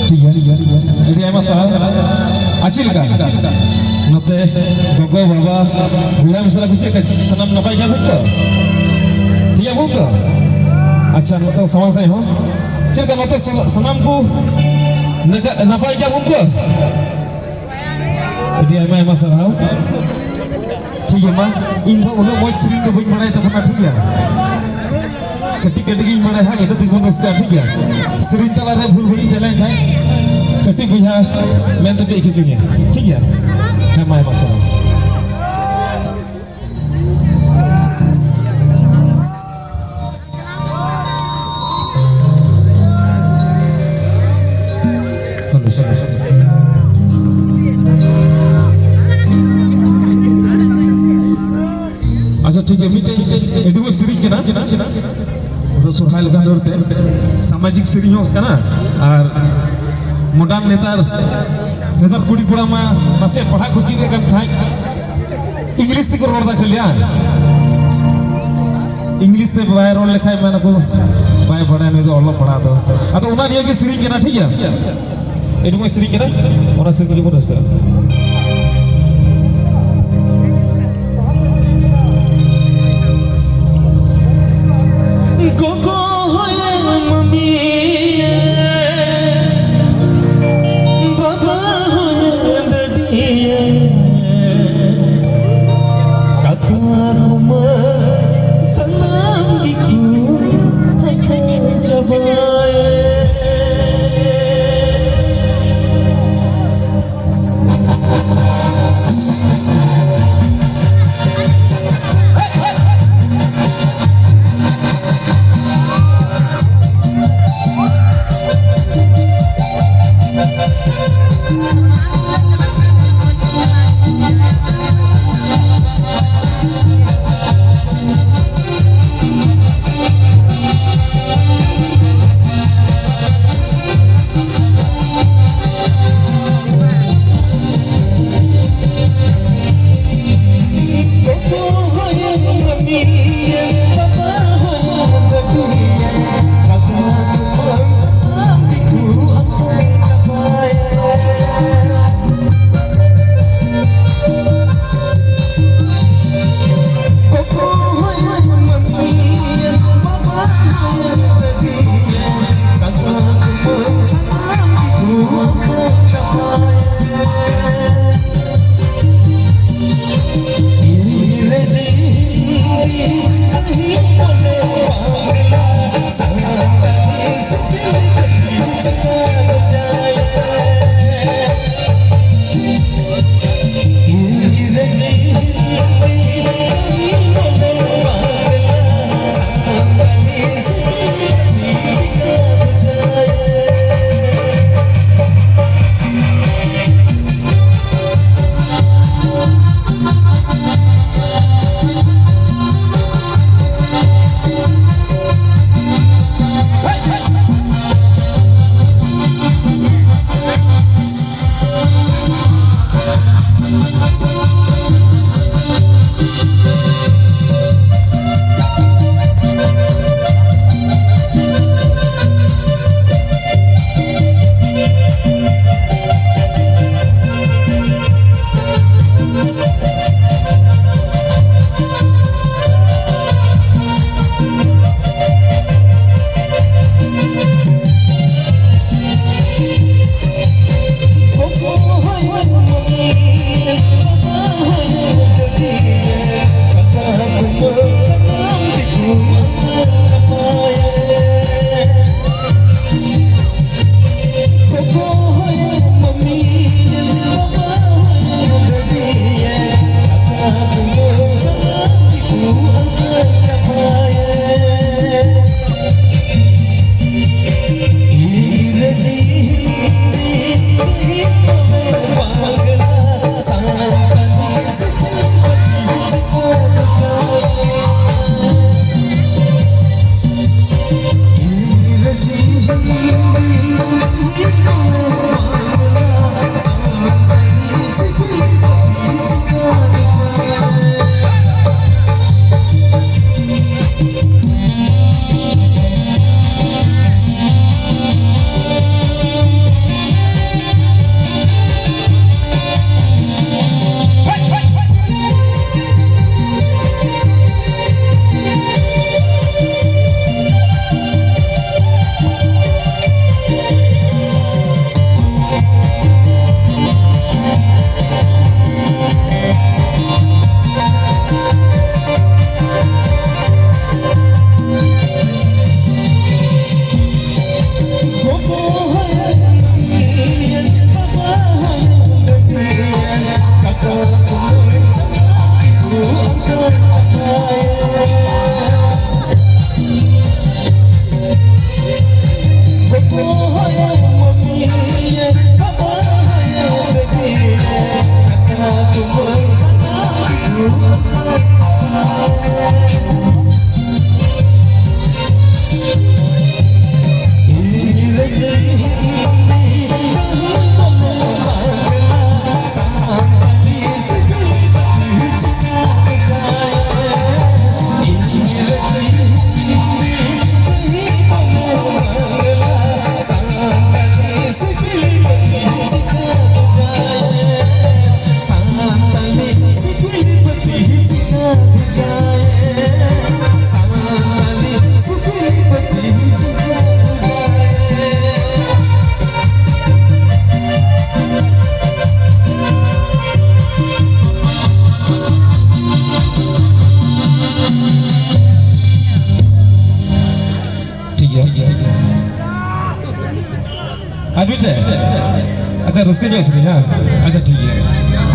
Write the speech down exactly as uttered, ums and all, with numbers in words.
ᱴᱷᱤᱠ ᱜᱮᱭᱟ, ᱴᱷᱤᱠ ᱜᱮᱭᱟ, ᱴᱷᱤᱠ ᱜᱮᱭᱟ᱾ ᱟᱹᱰᱤ ᱟᱭᱢᱟ ᱥᱟᱨᱦᱟᱣ᱾ ᱟᱨ ᱪᱮᱫ ᱞᱮᱠᱟ? ᱱᱚᱛᱮ ᱜᱚᱜᱚ, ᱵᱟᱵᱟ, ᱵᱚᱭᱦᱟ, ᱢᱤᱥᱨᱟ ᱠᱚ ᱪᱮᱫ ᱞᱮᱠᱟ? ᱥᱟᱱᱟᱢ ᱱᱟᱯᱟᱭ ᱜᱮᱭᱟ ᱵᱚᱱ ᱛᱚ? ᱴᱷᱤᱠ ᱜᱮᱭᱟ ᱵᱚᱱ ᱛᱚ? ᱟᱪᱪᱷᱟ, ᱱᱚᱛᱮ ᱥᱟᱢᱟᱝ ᱥᱮᱫ ᱦᱚᱸ᱾ ᱪᱮᱫ ᱞᱮᱠᱟ ᱱᱚᱛᱮ ᱥᱟᱱᱟ-, ᱥᱟᱱᱟᱢ ᱠᱚ ᱱᱟᱯᱟᱭ ᱜᱮᱭᱟ ᱵᱚᱱ ᱛᱚ? ᱟᱹᱰᱤ ᱟᱭᱢᱟ, ᱟᱭᱢᱟ ᱥᱟᱨᱦᱟᱣ᱾ ᱴᱷᱤᱠ ᱜᱮᱭᱟ, ᱢᱟ, ᱤᱧ ᱫᱚ ᱩᱱᱟᱹᱜ ᱢᱚᱡᱽ ᱥᱮᱨᱮᱧ ᱫᱚ ᱵᱟᱹᱧ ᱵᱟᱲᱟᱭ ᱛᱟᱵᱚᱱᱟ, ᱴᱷᱤᱠ ᱜᱮᱭᱟ? ᱠᱟᱹᱴᱤᱡ ᱠᱟᱹᱴᱤᱡ ᱜᱤᱧ ᱵᱟᱲᱟᱭᱟ ᱦᱟᱸᱜ, ᱱᱤᱛᱚᱜ ᱫᱤᱱ ᱵᱚᱱ ᱨᱟᱹᱥᱠᱟᱹᱜᱼᱟ, ᱴᱷᱤᱠ ᱜᱮᱭᱟ? ᱥᱮᱨᱮᱧ ᱛᱟᱞᱟᱨᱮ ᱵᱷᱩᱞ ᱵᱷᱟᱹᱞᱤᱧ ᱪᱟᱞᱟᱣ ᱞᱮᱱᱠᱷᱟᱱ ᱠᱟᱹᱴᱤᱡ ᱵᱚᱭᱦᱟ ᱢᱮᱱ ᱛᱮᱯᱮ ᱤᱠᱟᱹ ᱠᱤᱧᱟ, ᱴᱷᱤᱠ ᱜᱮᱭᱟ? ᱦᱮᱸ, ᱢᱟ, ᱢᱟ, ᱥᱟᱞᱟᱢ᱾ ᱟᱪᱪᱷᱟ, ᱴᱷᱤᱠ ᱜᱮᱭᱟ, ᱢᱤᱫᱴᱮᱡ ᱟᱹᱰᱤ ᱢᱚᱡᱽ ᱥᱮᱨᱮᱧ ᱠᱟᱱᱟ᱾ ᱟᱫᱚ ᱥᱚᱨᱦᱟᱭ ᱞᱮᱠᱟᱱ ᱨᱚᱲ ᱛᱮ ᱥᱟᱢᱟᱡᱤᱠ ᱥᱮᱨᱮᱧ ᱦᱚᱸ ᱠᱟᱱᱟ᱾ ᱟᱨ modern ᱱᱮᱛᱟᱨ, ᱱᱮᱛᱟᱨ ᱠᱩᱲᱤ ᱠᱚᱲᱟ ᱢᱟ ᱱᱟᱥᱮ ᱯᱟᱲᱦᱟᱜ ᱠᱚ ᱪᱮᱫ ᱟᱠᱟᱱ ᱠᱷᱟᱡ ᱤᱝᱞᱤᱥ ᱛᱮᱠᱚ ᱨᱚᱲ ᱮᱫᱟ ᱠᱷᱟᱹᱞᱤ, ᱦᱟᱸ? ᱤᱝᱞᱤᱥ ᱛᱮ ᱵᱟᱭ ᱨᱚᱲ ᱞᱮᱠᱷᱟᱡ ᱢᱮᱱᱟᱠᱚ ᱵᱟᱭ ᱵᱟᱲᱟᱭᱟ ᱱᱩᱭ ᱫᱚ ᱚᱞᱚᱜ ᱯᱟᱲᱦᱟᱜ ᱫᱚ᱾ ᱟᱫᱚ ᱚᱱᱟ ᱱᱤᱭᱮ ᱜᱮ ᱥᱮᱨᱮᱧ ᱠᱟᱱᱟ, ᱴᱷᱤᱠ ᱜᱮᱭᱟ? ᱟᱹᱰᱤ ᱢᱚᱡᱽ ᱥᱮᱨᱮᱧ ᱠᱟᱱᱟ, ᱚᱱᱟ ᱥᱮᱨᱮᱧ ᱜᱮᱵᱚᱱ ᱨᱟᱹᱥᱠᱟᱹᱜᱼᱟ᱾ ᱜᱚᱜᱚ ᱦᱚᱭᱮ ᱢᱟᱹᱢᱤᱭᱮ, ᱵᱟᱵᱟ ᱦᱚᱭᱮ ᱰᱟᱹᱰᱤᱭᱮ, ᱠᱟᱠᱟ ᱠᱩᱢᱟᱹᱝ ᱥᱟᱱᱟᱢ ᱜᱮᱠᱚ ᱦᱟᱹᱴᱤᱧ ᱪᱟᱵᱟᱭᱮ᱾ ᱜᱮᱭᱟ᱾ ᱟᱨ ᱢᱤᱫᱴᱮᱡ, ᱟᱪᱪᱷᱟ, ᱨᱟᱹᱥᱠᱟᱹ ᱧᱚᱜ ᱥᱮᱨᱮᱧ, ᱦᱮᱸ? ᱟᱪᱪᱷᱟ, ᱴᱷᱤᱠ ᱜᱮᱭᱟ᱾